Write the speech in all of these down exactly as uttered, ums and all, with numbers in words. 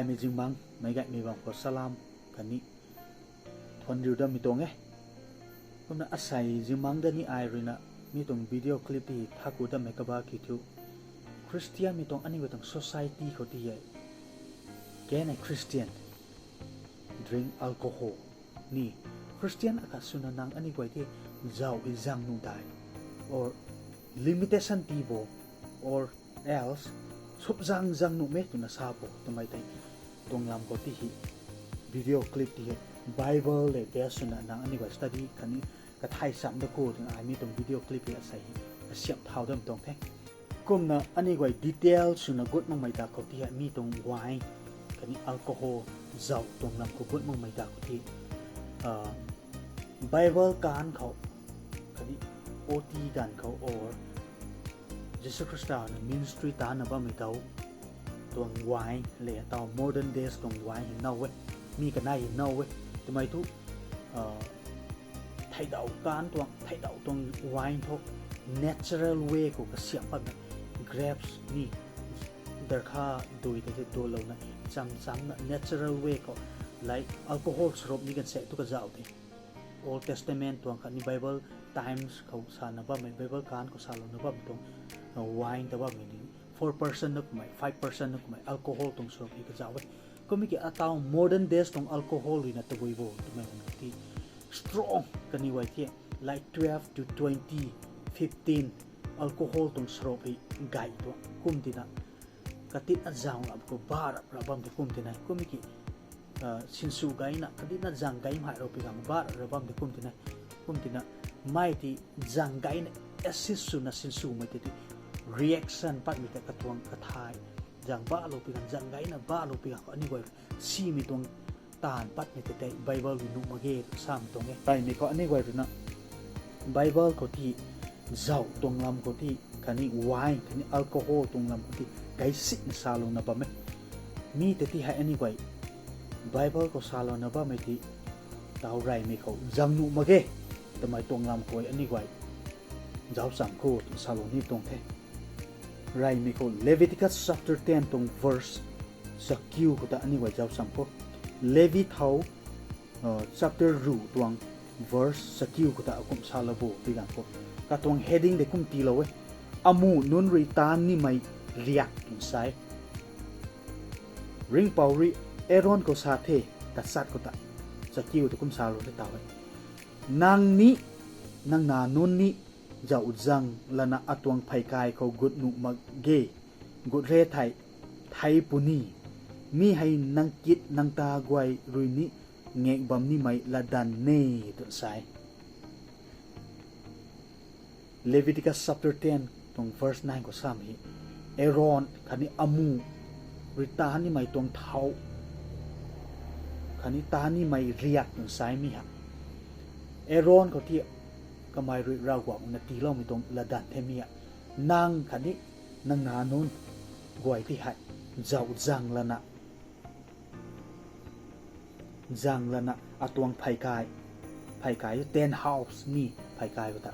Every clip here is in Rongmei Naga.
Mi zingbangc meic gaymei bam khou salam khatni thuanriu dammei tuang e. Kumna asei zingbangc da ni ai ruina mi tuang video clip ti thaku dammei kaba ki thu, Christian mei tuang aniu tuang society khou ti e, can a Christian drink alcohol ni, Christian akhat swna nang aniu guay ti zauc i zang nuh dai, or limitation ti bo, or else sub zang zang nuh me twna sa bo twmei tei tuang lam khou ti hei video clip ti hei Bible le base swna nang aniu guay study khatni kathai cham da kho twna ai mi tuang video clip hei asei hei kasiamh thau dam tuang the. Kumna aniu guay detail swna gut makmei da khou ti hei mi tuang wine khatni alcohol zauc tuang lam khou gut makmei da khou ti, Bible kan khou khatni O T ganv khou or Jisu Khrista na ministry tana bammei tau tuang wine le tau modern days tuang wine hei now e, mi kanei hei now e, twmei thu theidauh kan tuang, theidauh tuang wine thu natural way khou kasiamh patna grapes ni darkha dui tei tei dulouna cham chamna natural way khou, like alcohol sarop ni kan se tu kazauh the. Old Testament tuang khatni Bible times khou sana bammei, Bible kan khou salouna bammei tuang wine ta bammei ni four percent na kumhmei, five percent na kumhmei alcohol tuang sarop ni kazauh e. Kummei ki atau modern days tuang alcohol ruina tabui bo twmei kum ti strong kaniw guay the, like twelve to twenty, fifteen alcohol tuang sarop hei gay tuang kum tina, katina zang lam khou ba rap ra bam tei kum tina, kummei ki sinsw gayna katina zang gay mhai rou pi ganv ba rap ra bam tei kum tina, kum tina, mei ti zang gayna assist swna sinswmei tei ti reaction patmei tei katuang kathai zang balou pi ganv, zang gayna balou pi ganv khou aniu guay simei tuang taanv patmei tei tei Bible rui nuh mak ge twna samei tuang e. Reymei khou aniu guay ruina Bible khou ti zauc tuang lam khou ti khatni wine khatni alcohol tuang lam khou ti gaysitna salouna bam e. Mi tei ti hei aniu guay Bible khou salouna bammei ti tau reymei khou zang nuh mak ge twmei tuang lam khou aniu guay zauc cham kho twna salou ni tuang the. Reymei khou Leviticus chapter ten tuang verse chakiu khou ta aniu guay zauc cham kho. Levi thau chapter ruh tuang verse chakiu khou ta akum salou bo pi ganv khou, katuang heading tei kum tiilou e, amu nunc rui taanv nimei riak twna sa e. Ringhpouc rui Aaron khou sa the, tachat khou ta chakiu ta kum salou the taw e, nang ni, nang na nunc ni zauc zang lana atuang pheykai khou gut nuh mak ge, gut re thei thei puni, mi hei nang kit nang ta guay rui ni ngak bam nimei latdanv e twna sa e. Leviticus chapter ten tuang verse nine khou samei hei, Aaron khatni amu rui taanv nimei tuang thau khatni taanv nimei riak twna sa e mi hei. Aaron khou ti kamei rui Ravguangc na tiiloumei tuang latdanv the mi hei. Nang khatni nang na nunc guay ti hei zauc zang lana zang lana atuang pheykai, pheykai tent house ni pheykai khou ta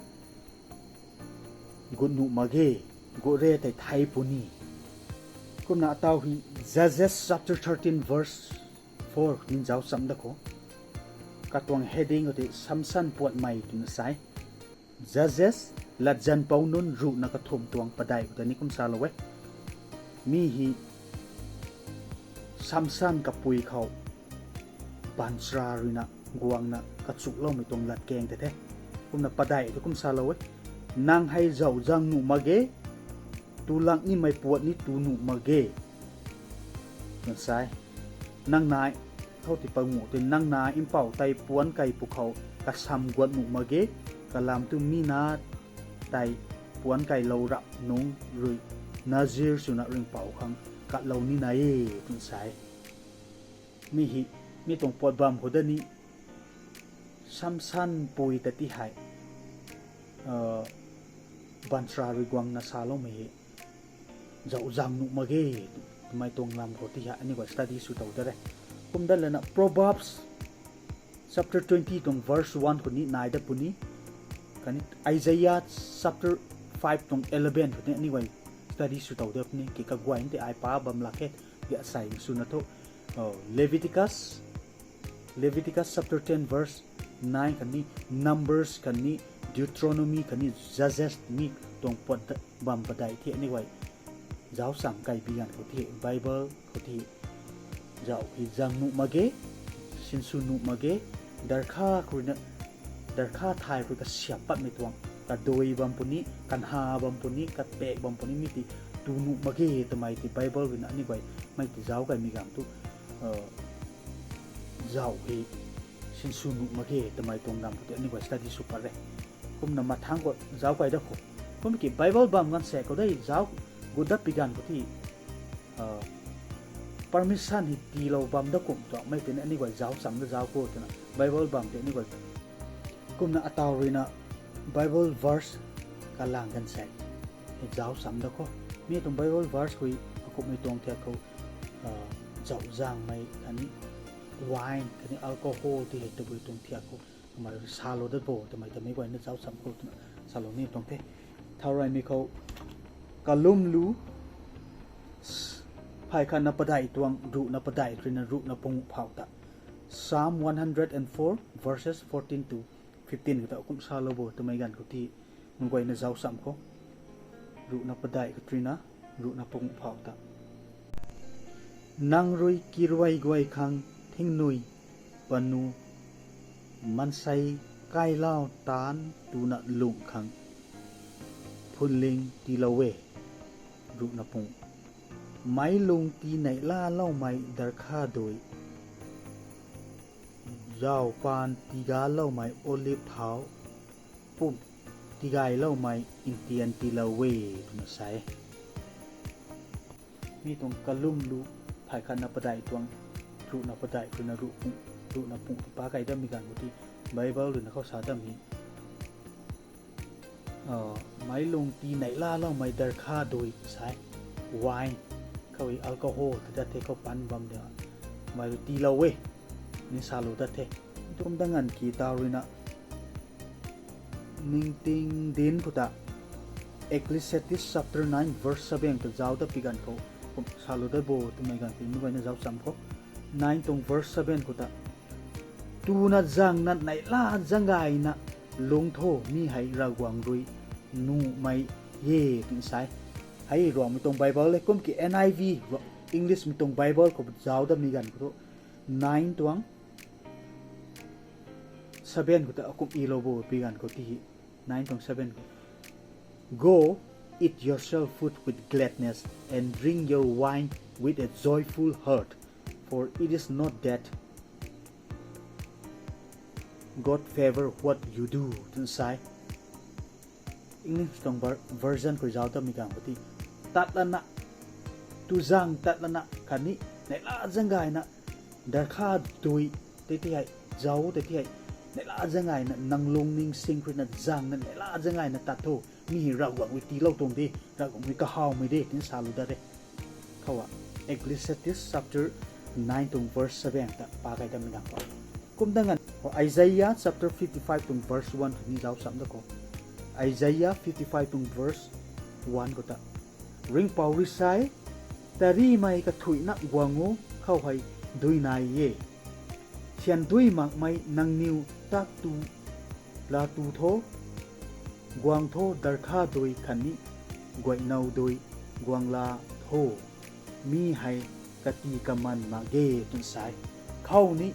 gut nuh mak ge, gut re thei thei puni. Kumna atau hei Judges chapter thirteen verse four ni zauc cham da kho. Katuang heading khou tei Samson puatmei twna sa e. Judges latzan pou nunc ruhna kathumh tuang padeih khou ta ni kum salou e. Mi hei Samson kapui khou baanchara ruina guangna kachukloumei tuang latkaeng tei the. Kumna padeih ta kum salou e, nang hei zauc zang nuh mak ge, tu lak nimei puat ni tu nuh mak ge twna sa e. Nang nai, khou ti panguh tei nang nai mpouh tei puanc kei pwkhou kasam guat nuh mak ge, kalam tu mi na tei puanc keilou rap nunc rui Nazir swna Ringhpouc khang katlou nina e twna sa e. Mi hei, mi tuang puat bam khou da ni Samson pui ta ti hei baanchara rui guangna saloumei hei zauc zang nuh mak ge twmei tuang lam khou ti hei aniu guay study sw tow da re. Kumdat lana Proverbs chapter twenty tuang verse one khou ni nai dat puni, khatni Isaiah chapter five tuang eleven khou ni aniu guay study sw tow dat puni, ki kaguay tei ai pa bam lak khe, ki asei swna thu Leviticus, Leviticus chapter ten verse nine khatni Numbers khatni Deuteronomy khatni Judges mi tuang pat bam padeih the aniu guay zauc cham kaibi ganv khou the Bible khou the zauc hei zang nuh mak ge, sinsw nuh mak ge, darkha khou ruina, darkha thay khou kasiam patmei tuang, kadui bam puni, kanha bam puni, kapek bam puni mi ti tu nuh mak ge twmei ti Bible ruina aniu guay mei ti zauc kaimei ganv thu zauc hei sinsw nuh mak ge twmei tuang lam khou tei aniu guay study sw pat re. Kumna mathangc khou zauc kai da khou, kum ki Bible bam ganv se khou dei zauc gut dat pi ganv khou the permission hei tiilou bam da kum tuangmei tei aniu guay zauc cham da zauc kho twna Bible bam tei aniu guay kumna ataw ruina Bible verse kalang ganv se hei zauc cham da khou, mi tuang Bible verse hui akumhmei tuang thiak khou zauc zangmei khatni wine khatni alcohol ti hei tabui tuang thiak khou kamei salou dat bo twmei ta meic guayna zauc cham khou twna salou ni tuang the. Thau raymei khou Kalumlu phey khatna padeih tuang ruhna padeih ruina ruhna panguh phau ta, Psalm one hundred and four verses fourteen to fifteen khou ta kum salou bo twmei ganv khou the, meic guayna zauc cham khou ruhna padeih khou ruina ruhna panguh phau ta, nang rui kiruai guay khang thingnui panu maansei kailau taanc tuna lung khang phunling tiilou e. Ruhna panguh, meic lung ti neihlaloumei darkha dui, zauc paan tigaloumei olive thau, pum tigayloumei ntian tiilou e twna sa e. Mi tuang Kalumlu phey khatna padeih tuang ruhna padeih ruina ruhna panguh ta pa kai dammei ganv khou the, Bible ruina khou sa dammei meic lung ti neihlaloumei darkha dui sa e, wine khou alcohol ti dat the khou pan bam de, mei rui tiilou e ni salou dat the. Kum da nganv ki taw ruina Ningting Dinc khou ta, Ecclesiastes chapter nine verse seven ta zauc dat pi ganv khou kum salou dat bo twmei ganv khou meic guayna zauc cham khou, nine tuang verse seven khou ta, tuna zangna neihla zang gayna lungc tho, mi hei Ravguangc rui nuhmei e twna sa e. Hei Ruangmei tuang Bible e, kum ki N I V, English mei tuang Bible khou zauc datmei ganv khou thu, nine tuang seven khou ta akum ilou bo pi ganv khou the, nine tuang seven khou, Go, eat your share food with gladness, and drink your wine with a joyful heart, for it is not that God favor what you do twna sa e. English tuang version khou zauc datmei ganv khou the, tat lana, tu zang tat lana khatni neihla zang gayna darkha dui tei ti hei, zauc tei ti hei, neihla zang gayna nang lungning sing khou ruina zangna neihla zang gayna tat tho, mi hei Ravguangc rui tiilou tuang de, Ravguangc rui kahawmei de twna salou dat re. Khou a, Ecclesiastes chapter nine tuang verse seven ta pa kai dammei ganv khou, kum da nganv khou Isaiah chapter fifty five tuang verse one khou ni zauc cham da khou, Isaiah fifty five tuang verse one khou ta, Ringhpouc rui sa e, tarimei kathuicna guang o, khou hei dui nai e. Syan dui makmei nangniw tat tu, laa tu tho, guang tho, darkha dui khatni guaynow dui guang la tho, mi hei kati kaman mak ge twna sa e. Khou ni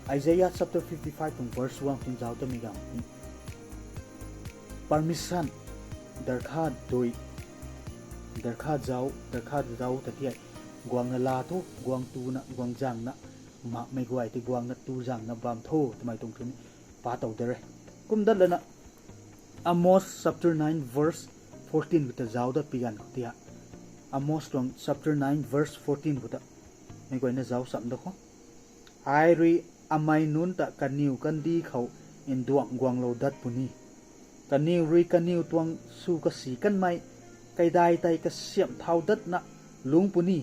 Isaiah chapter fifty five tuang verse one khou zauc datmei ganv ni, permission, darkha dui, darkha zauc, darkha zauc ta ti hei, guangna laa tho, guang tuna, guang zangna makmei guay tei guangna tu zangna bam tho twmei tuang thu ni pa tow de re. Kum dat lana Amos chapter nine verse fourteen khou ta zauc dat pi ganv khou the, Amos tuang chapter nine verse fourteen khou ta meic guayna zauc cham da khou, ai rui amei nunc ta kaniw kandih khou nduang guanglou dat puni. Kaniw rui kaniw tuang sw kasi kanmei kaidai tei kasiamh thau datna lungc puni.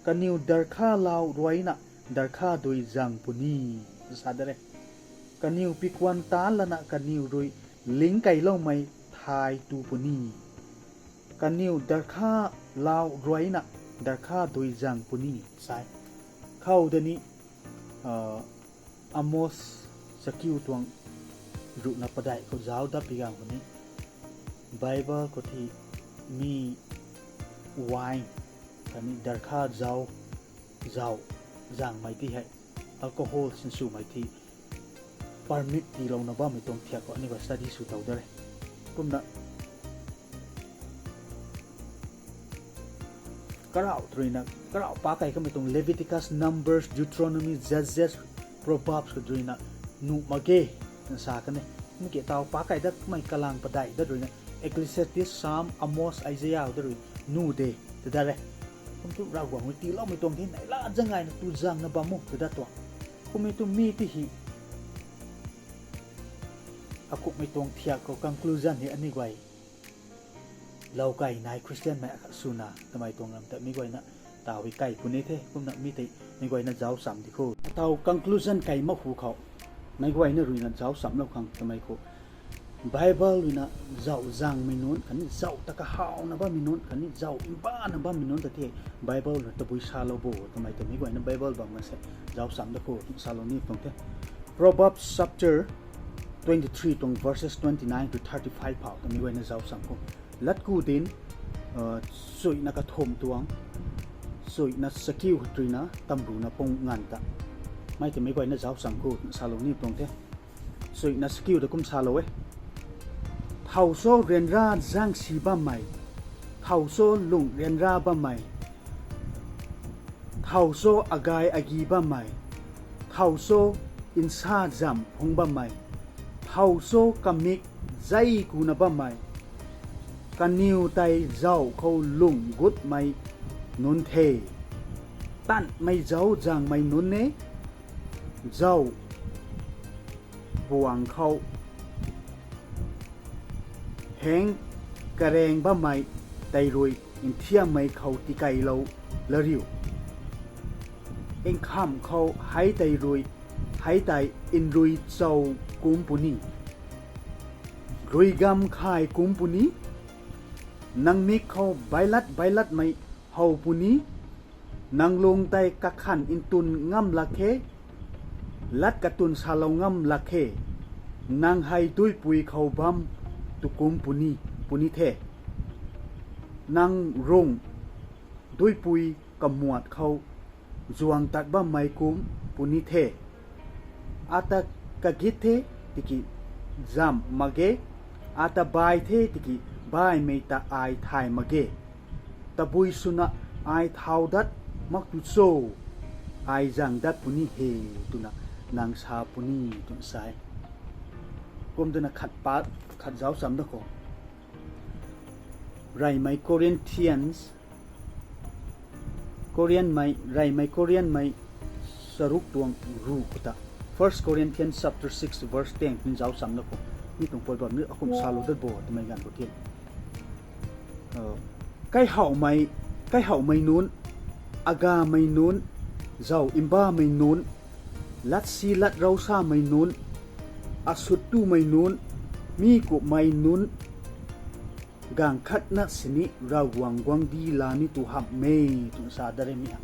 Kaniw darkha lau ruina darkha dui zang puni, sa de re. Kaniw pikuan taanc lana kaniw rui lingc keyloumei thay tu puni. Kaniw darkha lau ruina darkha dui zang puni, sa e. Khou da ni, Amos chakiu tuang ruhna padeih khou zauc dat pi ganv khou ni, Bible khou thi mi wine khatni darkha zauc, zauc zangmei ti hei alcohol sinswmei thi permit tiilouna bammei tuang thiak khou aniu guay study sw tow da re. Kumna karauh ruina, karauh pac kei kamei tuang Leviticus, Numbers, Deuteronomy, Judges, Proverbs khou ruina nuh mak ge, twna sa kan e. Mi ke taw pac kei dat kamei kalang padeih dat ruina Ecclesiastes, Psalm, Amos, Isaiah dat rui nuh de, ta dat re. Kum thu Ravguangc rui tiiloumei tuang the, neihla zaeng gayna tu zangna bam o, ta dat tuang. Kummei tu mi ti hei akumhmei tuang thiak khou conclusion hei aniu guay lou kei nai Christianmei akhat swna tamei tuang ram ta mi guayna taw hei kei puni the, kumna mi tei mi guayna zauc cham di khou. Taw conclusion kei mak hu khou, meic guayna ruina zauc chamlou khang tamei khou, Bible ruina zauc zangmei nunc khatni zauc ta kahawna bammei nunc khatni zauc mbana bammei nunc ta the, Bible ruina tabui salou bo tamei tei mi guayna Bible bam gan se zauc cham da khou salou ni tuang the. Proverbs chapter twenty-three tuang verses twenty-nine to thirty-five phou ta mi guayna zauc cham khou, latku dinc, chuina kathumh tuang, chuina chakiu khat ruina tamruna pung nganv ta, mei tei mi guayna zauc cham khou salou ni tuang the. Chuina chakiu ta kum salou e. Thow cho ryanra zaengsi bammei, thow cho lung ryanra bammei, thow cho agay agi bammei, thow cho nsa zamh phungc bammei, thow cho kamik zei kuna bammei, kaniw tei zauc khou lung gutmei nunc the. Tanmei zauc zangmei nunc e, zauc puang khou heng kareng bammei tei rui nthiammei khou tikeylou lariu. Nkhamh khou hei tei rui, hei tei nrui chau kum puni, rui gam khay kum puni, nang mik khou bailat bailatmei how puni, nang lung tei kakhan ntwn ngam lak khe, lat katwn salou ngam lak khe, nang hei duipui khou bam tu kum puni, puni the. Nang rung duipui kamuat khou zuang tat bammei kum puni the. Ata kagit the tiki zamh mak ge, ata bai the tiki baihmei ta ai thay mak ge. Tabui swna ai thau dat mak tu cho, ai zang dat puni he, twna nang sa puni, twna sa e. Kum twna khat pat khat zauc cham da khou, reymei Corinthians, Corinthianmei, reymei Corinthianmei charuk tuang ruh khou ta, First Corinthians chapter six verse ten ni zauc cham da khou, mi tuang pui bam ni akum salou dat bo twmei ganv khou the. Kaihowmei, kaihowmei nunc, agamei nunc, zauc mbamei nunc, latsi lat rau samei nunc, asut tumei nunc, mi kupmei nunc, gaanv khatna sini Ravguangc guangcdic laa ni tu hamh e, twna sa dat re mi ha.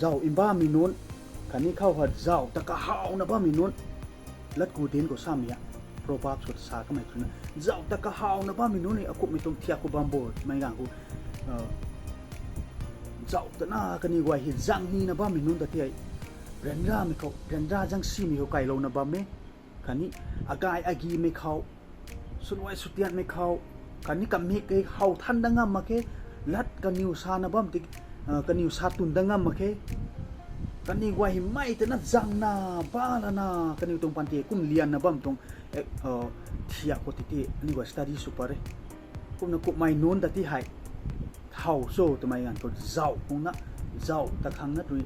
Zauc mbamei nunc, khatni khou ha zauc ta kahawna bammei nunc, latku dinc khou samei ha, Proverbs khou ta sa kamei twna, zauc ta kahawna bammei nunc ni akumhmei tuang thiak khou bam bo twmei ganv khou, zauc tana kaniw guay hei zang nina bammei nunc ta tei, ryanramei khou, ryanra zangsimei khou kailouna bam e, khatni agay agimei khou, swluai swtianmei khou, khatni kamik kei how than dat ngam mak khe, lat kaniw sana bam ti, kaniw sa twn dat ngam mak khe, kaniw guay hei mei tana zangna, balana, kaniw tuang panty kum lianna bam tuang, thiak khou titi aniw guay study sw pat re. Kumna kummei nunc ta ti hei, thow cho twmei ganv khou zauc khangna, zauc ta khangna rui,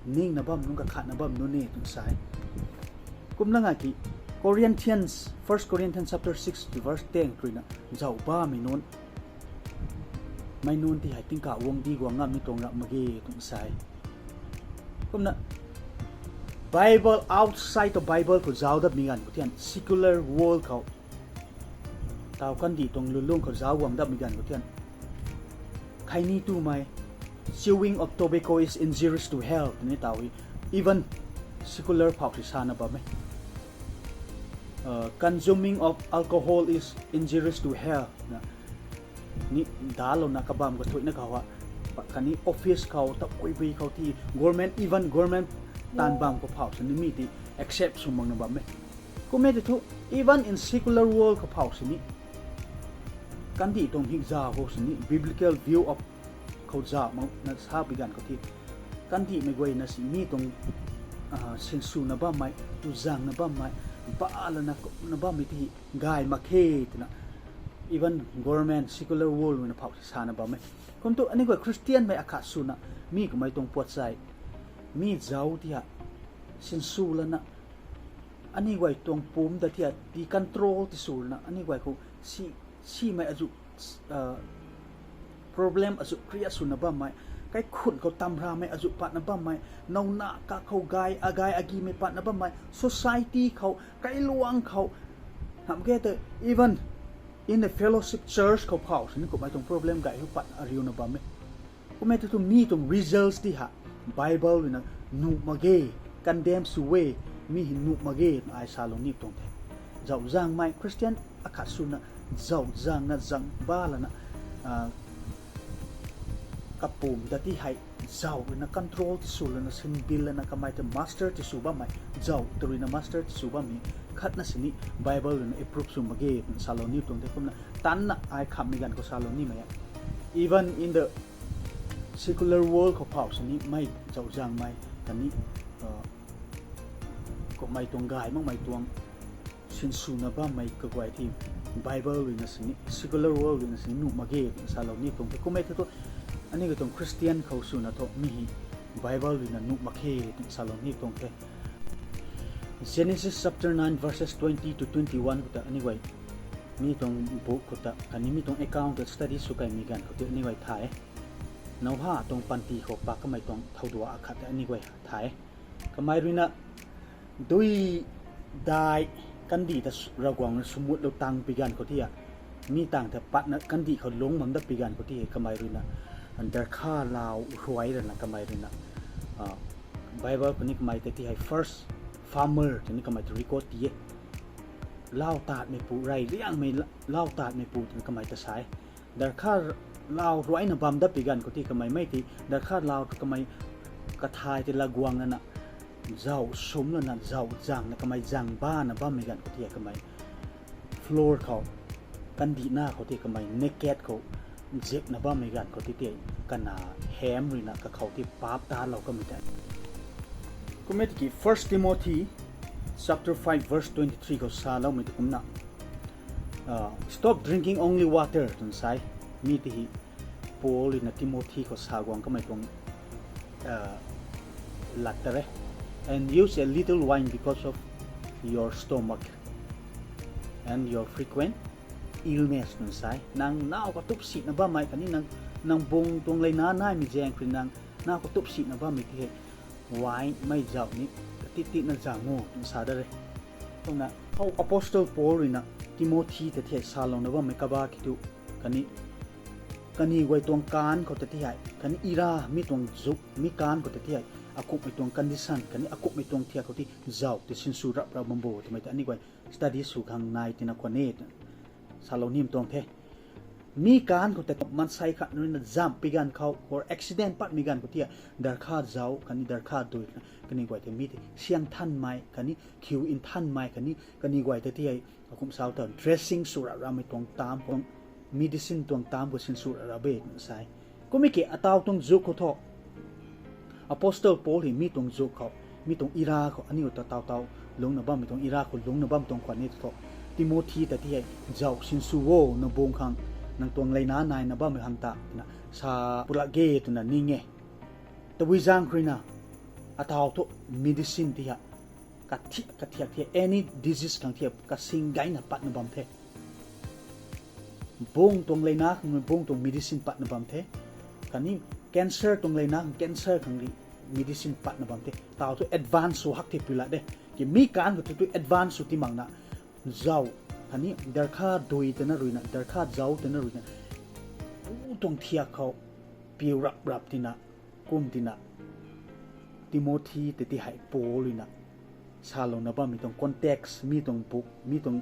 ningna bam nunc kakhatna bam nunc e twna sa e. Kumna nga ki, Corinthians, First Corinthians chapter six verse ten ruina, zauc bamei nunc, mei nunc ti hei tingkauh guangcdic guang ngammei tuang ramh mak ge twna sa e. Kumna, Bible, outside of Bible khou zauc datmei ganv khou thian, secular world khou, taw kandih tuang lwnlung khou zauc guang datmei ganv khou thian, kheini tumei, Chewing of tobacco is injurious to health ni taw e. Even secular phau si sana bam e. Uh, consuming of alcohol is injurious to health na, ni dalouna kabam kathuina khou ha, pa kani office khou, ta kuibui khou thi, government, even government tan bam khou phau sini mi ti accept sw makna bam e. Kum e ti thu, even in secular world khou phau sini, kandih tuang hik za khou sini, biblical view of khou za mak na sa bi ganv khou thi, kandihmei guayna si mi tuang, ah, sinswna bammei, tuzangna bammei, balana kumna bammei ti gay mak khe twna, even government, secular world ruina phau si sana bam e. Kum tu aniu guay Christian mei akhat swna, mi kummei tuang puat sai, mi zauc ti ha, sinsw lana, aniu guay tuang pum ta ti ha, ti control ti swna, aniu guay khou si, simei azu, ah, problem azu create swna bammei, kaikhun khou tamramei azu patna bammei, nowna kakhou gay, agay agimei patna bammei, society khou, kailuang khou, hamh ke ta, even in the fellowship church khou phau sini kummei tuang problem gay hu patna ariuna bam e. Kum e tu thu mi tuang results ti ha, Bible ruina nuh mak ge, condemn sw e, mi hei nuh mak ge, ai salou ni tuang the. Zauc zangmei Christian akhat swna, zauc zangna zang balana, ah, kapum ta ti hei, zauc ruina control ti sw lana, sinbil lana, kamei ta master ti sw bammei, zauc ta ruina master ti sw bammei, khatna sini Bible ruina approve sw mak ge, salou ni tuang the kumna, tanna ai khammei ganv khou salou nimei e. Even in the secular world khou phau sini mei zauc zangmei, kani, uh, kummei tuang gay makmei tuang sinswna bammei kaguay ti Bible ruina sini, secular world ruina sini nuh mak ge, salou ni tuang the. Kum e tu thu, aniu guay tuang Christian khou swna thu mi hei Bible ruina nuh mak khe, salou ni tuang the. Genesis chapter nine verses twenty to twenty-one khou ta aniu guay mi tuang book khou ta, kani mi tuang account ta study sw kaimei ganv khou ti aniu guay thay e. Noah tuang panty khou pak kamei tuang thowdua akhat ta aniu guay thay e. Kamei ruina dui dai kandih ta s-, Ravguangc na swmutlou tang pi ganv khou ti ha, mi tang ta patna kandih khou lungc bam dat pi ganv khou ti ha, kamei ruina darkha lau ruai rana kamei ruina, ah, Bible khou ni kamei ta ti hei first farmer twni kamei ta record ti e. Lau tatmeipu, rey riangmei la-, lau tatmeipu twna kamei ta sa e. Darkha lau ruaina bam dat pi ganv khou ti kamei mei ti, darkha lau ta kamei kathay ti laguang lana, zauc sumc lana, zauc zangna kamei zang bana bammei ganv khou ti kamei floor khou, kandihna khou ti kamei naked khou, zikna bammei ganv khou ti ti, kana hem ruina kakhou ti paap talou kamei tei. Kum e tiki First Timothy chapter five verse twenty-three khou saloumei tu kumna, ah, stop drinking only water twna sa e. Mi ti hei Paul ruina Timothy khou sa guang kamei tuang, ah, lat ta re. And use a little wine because of your stomach and your frequent illness twna sa e. Nang naw katup sina bammei khatni nang, nang bung tuang leina naimei zaeng khou nang naw katup sina bammei ti hei wine mei zauc ni tit tit na zang o twna sa da re. Kumna how Apostle Paul ruina Timothy ta thei salouna bammei kaba ki tu, khatni kaniw guay tuang kaanv khou ta ti hei, khatni era mi tuang zuk mi kaanv khou ta ti hei, akumhmei tuang condition khatni akumhmei tuang thiak khou ti zauc ti sinsw rap rap bam bo twmei ta aniu guay study sw khang nai tina khwan e, salou nim tuang the. Mi kaanv khou ta maansei khat ruina zamh pi ganv khou or accident patmei ganv khou ti hei, darkha zauc khatni darkha dui, kaniw guay tei mi ti siang thanmei khatni khiu nthanmei khatni kaniw guay ta ti hei, akum sau ta dressing sw rap rapmei tuang tam khou, medicine tuang tam khou sinsw rap rap e twna sa e. Kummei ki ataw tuang zuk khou thu, Apostle Paul hei mi tuang zuk khou, mi tuang era khou aniu ta taw taw lungcna bammei tuang era khou lungcna bam tuang khwan ni thu, Timothy ta ti hei, zauc sinsw o, nang bung khang, nang tuang leina naina bammei khang ta twna sa pulak ge twna ning e. Tabui zaeng khou ruina, ataw thu medicine ti ha, kathiak kathiak thiak any disease khang thiak kasing gayna patna bam the. Bung tuang leina khang bung tuang medicine patna bam the. Khatni cancer tuang leina khang cancer khang ri medicine patna bam the. Taw thu advance sw hak the pui la de. Ki mi kaanv khou tu tu advance sw ti makna, zauc khatni darkha dui tana ruina, darkha zauc tana ruina, bu tuang thiak khou piu rap rap tina, kum tina, Timothy tei ti hei Paul ruina salouna bammei tuang context, mi tuang book, mi tuang,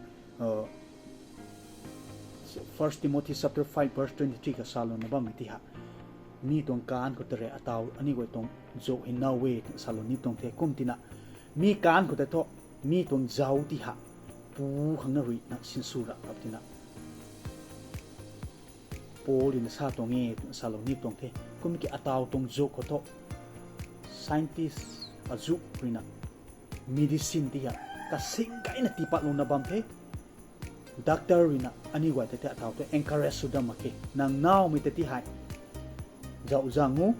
First Timothy chapter five verse twenty three kha salouna bammei ti ha, mi tuang kaanv khou ta rui ataw aniu guay tuang zauc hei now e twna salou ni tuang the. Kum tina, mi kaanv khou tei thu, mi tuang zauc ti ha, pu khang na ruina sinsw rap rap tina Paul ruina sa tuang e twna salou ni tuang the. Kum ki ataw tuang zauc khou thu, scientist azuh ruina medicine ti ha kasing kaina tiipatlouna bam the. Doctor ruina aniu guay ta tei ataw thu encourage sw dam mak khe. Nang nowmei ta ti hei zauc zang o,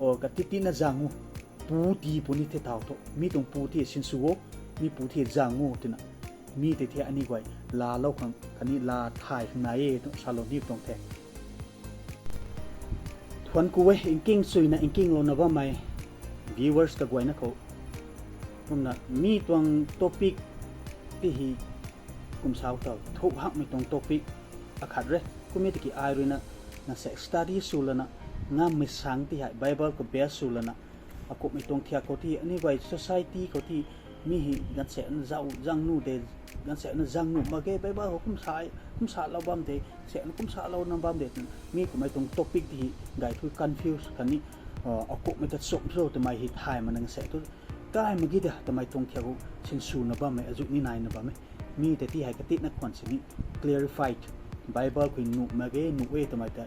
or kati tina zang o, pu tii puni the taw thu. Mi tuang pu ti sinsw o, mi pu ti zang o twna, mi tei the aniu guay laalou khang khatni laa thay khang nai e twna salou ni tuang the. Thuanc ku e, nking suina nkinglouna bammei viewers kaguayna khou. Kumna mi tuang topic ti hei kum sa taw thu hakmei tuang topic akhat re. Kum e tiki ai ruina na se study sw lana, ngammei sang ti hei Bible khou base sw lana, akumhmei tuang thiak khou ti aniu guay society khou ti mi hei gaanvsaekc zauc zang nuh de, gaanvsaekc na zang nuh mak ge, Bible khou kum sa, kum salou bam de, saekc na kum salouna bam de, mi kummei tuang topic ti hei gay thu confuse khatni akumhmei ta chumh cho twmei hei thay mak na gaanvsaekc thu kai mak ge de twmei tuang thiak khou sinswna bammei azuh ni naina bam e. Mi tei ti hei katitna khwan sini clarify, Bible khou nuh mak ge, nuh e twmei ta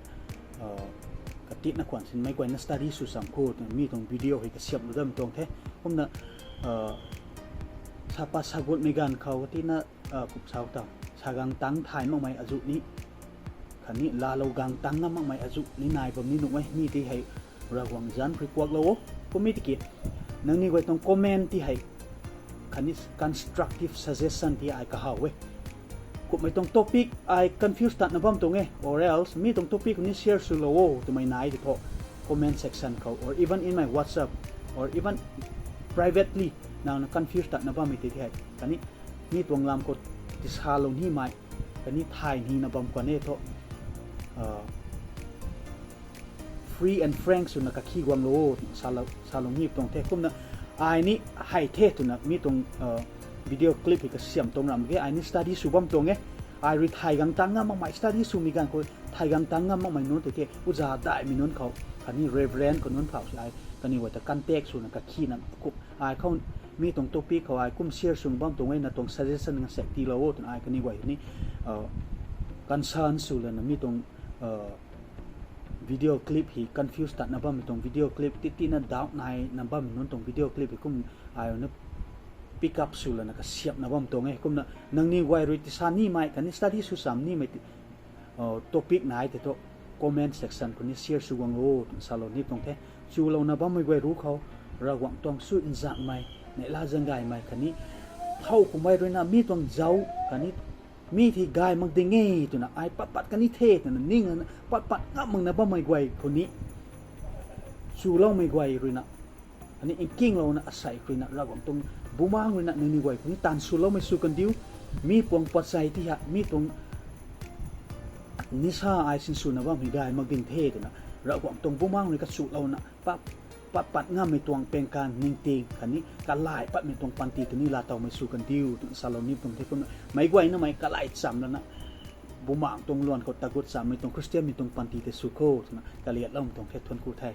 katitna khwan sinmei guayna study sw cham kho twna mi tuang video hei kasiamhlou dam tuang the. Kumna sapa sagutmei ganv khou katina, kum sa taw, sa gang tangc thay makmei azuh ni khatni laalou gang tangc ngam makmei azuh ni nai bam ni nuh e. Mi ti hei Ravguangc zanc rui kuaklou o. Kum e tiki nangniw guay tuang comment ti hei khatni constructive suggestion ti ai kahaw e. Kumhmei tuang topic ai confuse tatna bam tuang e, or else mi tuang topic khou ni share swlou o twmei nai ti thu, comment section khou or even in my WhatsApp or even privately nangna confuse tatna bammei tei ti hei khatni mi tuang lam khou tisalou nimei khatni thay nina bam khwan e thu, free and frank swna kakhi guanglou o twna salou ni tuang the. Kumna ai ni hei the twna mi tuang video clip hei kasiam tuang ram ge, ai ni study sw bam tuang e. Ai rui thay gang tangc ngam makmei study swmei ganv khou thay gang tangc ngam makmei nunc tei the, uza daihmei nunc khou khatni reverend khou nunc phau si ai kaniw guay ta contact swna kakhina kum ai khou mi tuang topic khou ai kum share sw bam tuang e, na tuang suggestion gaanvsaekc tiilou o twna ai kaniw guay ni concern sw lana mi tuang video clip hei confuse tatna bammei tuang video clip, titina doubt naina bammei nunc tuang video clip hei kum ai na pick up sw lana kasiamna bam tuang e. Kumna nangniw guay rui tisa nimei khatni study sw cham nimei topic nai tei thu comment section khou ni share sw guanglou o twna salou ni tuang the. Chulouna bammei guay ru khou Ravguangc tuang sui nzanmei, neihla zaeng gaymei khatni thow kummei ruina mi tuang zauc khatni mi ti gay mak ding e twna ai pat pat kani the twna ning lana pat pat ngam makna bammei guay khou ni chuloumei guay ruina khatni nkinglouna asei khou ruina Ravguangc tuang Bumaengh ruina nangniw guay khou ni taanv swloumei sw kandiu. Mi puang patsei ti ha mi tuang nisa ai sinswna bammei gay mak ding the twna Ravguangc tuang Bumaengh rui kachulouna pat pat ngammei tuang pengkan ningting khatni kalai patmei tuang panty tei ni laatowmei sw kandiu twna salou ni tuang the. Kumna meic guaynamei kalai cham lana Bumaengh tuang luan khou tagut chammei tuang Khristianmei tuang panty tei sw kho twna kaliatloumei tuang the. Thuanc ku the.